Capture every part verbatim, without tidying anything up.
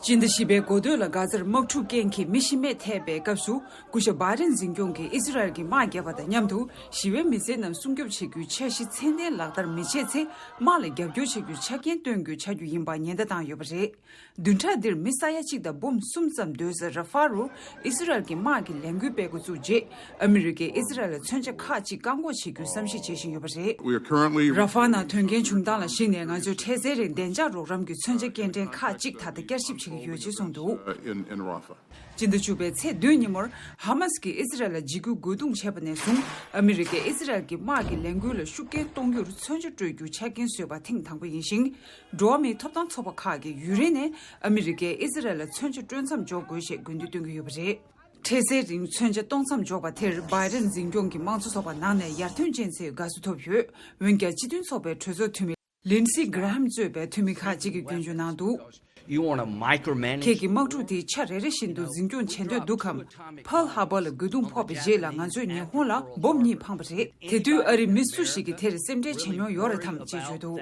སྤྱི་ཟླ་བཞི་པའི་འགོ་སྟོད་ལ་གྷ་ཛར་དམག་འཁྲུག་རྐྱེན་གྱིས་མི་ཤི་རྨས་ཐེབས་པའི་སྐབས་སུ། སྐུ་ཞབས་བྷའི་ཌེན་འཛིན་སྐྱོང་གིས་ཨི་ཟི་རལ་གྱི་དམག་བརྒྱབ་པ་དང་མཉམ་དུ་ཞི་བའི་མི་སེར་རྣམས་སྲུང་སྐྱོབ་བྱེད་རྒྱུའི་འཆར་གཞི་ཚད་ལྡན་ལག་བསྟར་མི་བྱེད་ཚེ། དམག་ལ་རྒྱབ་སྐྱོར་བྱེད་རྒྱུའི་ཆ་རྐྱེན་སྟོན་རྒྱུའི་ཆ་རྒྱུས་ཡིན་པ་ཉེན་བརྡ་བཏང་ཡོད་པ་རེད། བདུན་ཕྲག་འདིར་མི་ས་ཡ་གཅིག་དང་འབུམ་གསུམ་ཙམ་སྡོད་ས་ར་ཧྥ་རུ་ཨི་ཟི་རལ་གྱི་དམག་གིས་ལས་འགུལ་སྤེལ་འགོ་བཙུགས་རྗེས། ཨ་མི་རི་ཀས་ཨི་ཟི་རལ་ལ་མཚོན་ཆ་ཁག་ཅིག་བཀག་འགོག་བྱེད་རྒྱུའི་བསམ་གཞིག་བྱེད་བཞིན་ཡོད་པ་རེད། We are currently ར་ཧྥ་ནང་དོན་རྐྱེན་བྱུང་སྟངས་ལ་གཞིགས་ནས། ང་ཚོས་འཕྲལ་སེལ་རིང་བདེ་འཇགས་རོགས་རམ་གྱི་མཚོན་ཆ་སྐྱེལ་འདྲེན་ཁག་ཅིག་ད་ལྟ་བསྐྱར་ཞིབ་བྱེད་ཀྱི་ཡོད་ཅེས་གསུངས་འདུག uh, in, in Rafah. སྤྱི་ཟླ་བཅུ་པའི་ཚེས་བདུན་ཉིན་མོར་ཧ་མཱས་ཀྱིས་ཨི་ཟི་རལ་ལ་འཇིགས་སྐུལ་རྒོལ་རྡུང་བྱས་པ་ནས་བཟུང་། ཨ་མི་རི་ཀས་ཨི་ཟི་རལ་གྱི་དམག་གི་ལས་འགུལ་ལ་ཤུགས་རྐྱེན་གཏོང་རྒྱུར་མཚོན་ཆ་སྤྲོད་རྒྱུ་ཆ་རྐྱེན་བཟོས་པ་ཐེངས་དང་པོ་ཡིན་ཞིང་། འགྲོ་བ་མིའི་ཐོབ་ཐང་ཚོགས་པ་ཁག་གིས་ཡུན་རིང་ནས་ཨ་མི་རི་ཀས་ཨི་ཟི་རལ་ལ་མཚོན་ཆ་སྤྲོད་མཚམས་འཇོག་དགོས་ཞེས་དགོས་འདུན་བཏོན་གྱི་ཡོད་པ་རེད། འཕྲལ་སེལ་རིང་མཚོན་ཆ་གཏོང་མཚམས་འཇོག་པ་དེར་བྷའི་ཌེན་འཛིན་སྐྱོང་གི་དམངས་གཙོ་ཚོགས་པ་ནང་ནས་ཡར་ཐོན་ཅན་ཚོས་དགའ་བསུ་ཐོབ་ཡོད། འོན་ཀྱང་སྤྱི་མཐུན་ཚོགས་པའི་གྲོས་ཚོགས་འཐུས་མི་ལིན་སི་གྷ་ར་ཧམ་གཙོས་པའི་འཐུས་མི་ཁག་ཅིག་གིས་སྐྱོན་བརྗོད་གནང་འདུག You want to micromanage? ཁྱེད་ཀྱིས་དམག་འཁྲུག་དེ་ཆ་རེ་རེ་བཞིན་དུ་འཛིན་སྐྱོང་བྱེད་འདོད་འདུག་གམ། ཕཱལ་ཧར་བར་ལ་རྒོལ་རྡུང་ཕོག་པའི་རྗེས་ལ་ང་ཚོས་ཉི་ཧོང་ལ་འབོམ་གཉིས་འཕངས་པ་རེད། དེ་དུས་ཨ་རིའི་མི་སུ་ཞིག་གིས་དེར་སེམས་ཁྲལ་བྱེད་མྱོང་ཡོད་རེད་དམ་ཅེས་བརྗོད་འདུག་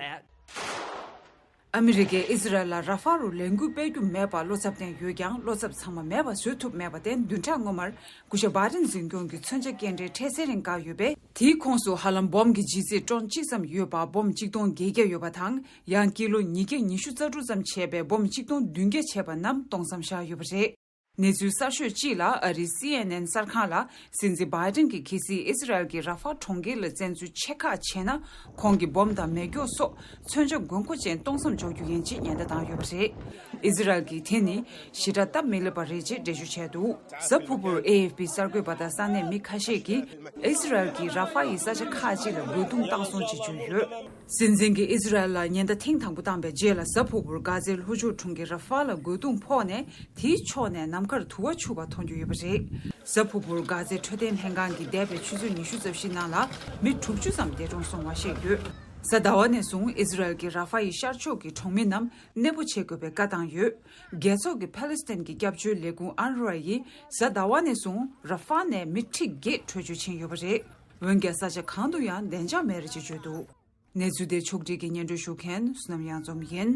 ཨ་མི་རི་ཀས་ཨི་ཟི་རལ་ལ་ར་ཧྥ་རུ་ལས་འགུལ་སྤེལ་རྒྱུ་མེད་པར་བློ་འཚབ་བསྟན་ཡོད་ཀྱང་། བློ་འཚབ་ཚང་མ་མེད་པ་བཟོ་ཐུབ་མེད་པར་བརྟེན། བདུན་ཕྲག་སྔོན་མར་སྐུ་ཞབས་བྷའི་ཌེན་འཛིན་སྐྱོང་གིས་མཚོན་ཆ་སྐྱེལ་འདྲེན་འཕྲལ་སེལ་རིང་བཀག་ཡོད་པས། དེའི་ཁོངས་སུ་ཧ་ལམ་འབོམ་གྱི་ལྗིད་ཚད་ཀྲོན་གཅིག་ཙམ་ཡོད་པ་འབོམ་གཅིག་སྟོང་བརྒྱད་བརྒྱ་ཡོད་པ་དང་། ཡང་ཀི་ལོ་ཉིས་བརྒྱ་ཉི་ཤུ་རྩ་དྲུག་ཙམ་བྱས་པའི་འབོམ་གཅིག་སྟོང་བདུན་བརྒྱ་བྱས་པ་རྣམས་གཏོང་མཚམས་བཞག་ཡོད་པ་རེད། གནས་ཚུལ་གསར་ཤོས་གཅིག་ལ། ཨ་རིའི་སི་ཨེན་ཨེན་གསར་ཁང་ལ་སྲིད་འཛིན་བྷའི་ཌེན་གྱིས་གལ་སྲིད་ཨི་ཟི་རལ་གྱིས་ར་ཧྥ་གྲོང་ཁྱེར་ལ་བཙན་འཛུལ་ཆེ་ཁག་བྱས་ན། ཁོང་གིས་འབོམ་དང་མེ་སྒྱོགས་སོགས་མཚོན་ཆ་དགོས་མཁོ་ཅན་གཏོང་མཚམས་འཇོག་རྒྱུ་ཡིན་ཅེས་ཉེན་བརྡ་བཏང་ཡོད་པ་རེད། ཨི་ཟི་རལ་གྱིས་དེ་ནི་ཞེ་དྲག་སྟབས་མི་ལེགས་པ་རེད་ཅེས་འགྲེལ་བརྗོད་བྱས་འདུག་གཟའ་ཕུར་བུར་ཨེ་ཨེཕ་པི་གསར་འགོད་པ་དང་ས་གནས་མི་ཁ་ཤས་ཀྱིས་ཨི་ཟི་རལ་གྱིས་ར་ཧྥ་ཡི་ས་ཆ་ཁག་ཅིག་ལ་རྒོལ་རྡུང་བཏང་སོང་ཅེས་བརྗོད་ཡོད། སྲིད་འཛིན་གྱིས་ཨི་ཟི་རལ་ལ་ཉེན་བརྡ་ཐེངས་དང་པོ་བཏང་པའི་རྗེས་ལ། གཟའ་ཕུར་བུར་གྷ་ཛའི་ལྷོ་ཕྱོགས་གྲོང་ཁྱེར་ར་ཧྥ་ལ་རྒོལ་རྡུང་ཕོག་ནས། དེའི་ཕྱོགས་ནས་ནམ་མཁར་དུ་བ་འཕྱུར་བ་མཐོང་རྒྱུ་ཡོད་པ་རེད། གཟའ་ཕུར་བུར་གྷ་ཛའི་འཕྲོད་བསྟེན་ལྷན་ཁང་གིས་འདས་པའི་ཆུ་ཚོད་ཉི་ཤུ་རྩ་བཞི་ནང་ལ་མི་དྲུག་ཅུ་ཙམ་འདས་གྲོངས་སོང་བ་བཤད་ཡོད། གཟའ་ཟླ་བ་ནས་བཟུང་ཨི་ཟི་རལ་གྱིས་ར་ཧྥ་ཡི་ཤར་ཕྱོགས་ཀྱི་གྲོང་མི་རྣམས་གནས་སྤོ་བྱེད་དགོས་པའི་བཀའ་བཏང་ཡོད། རྒྱལ་ཚོགས་ཀྱི་ཕཱ་ལེ་སི་ཐན་གྱི་སྐྱབས་བཅོལ་ལས་ཁུངས་ཨན་རུ་ཝ་ཡིས་གཟའ་ཟླ་བ་ནས་བཟུང་ར་ཧྥ་ནས་མི་ཁྲི་བརྒྱད་བྲོས་བྱོལ་ཕྱིན་ཡོད་པ་རེད། འོན་ཀྱང་ས་ཆ་གང་དུ་ཡང་བདེ་འཇགས་མེད་རེད་ཅེས་བརྗོད་འདུག་གནས་ཚུལ་དེ་ཕྱོགས་སྒྲིག་གིས་སྙན་སྒྲོན་ཞུ་མཁན་བསོད་ནམས་གཡང་འཛོམས་ཡིན།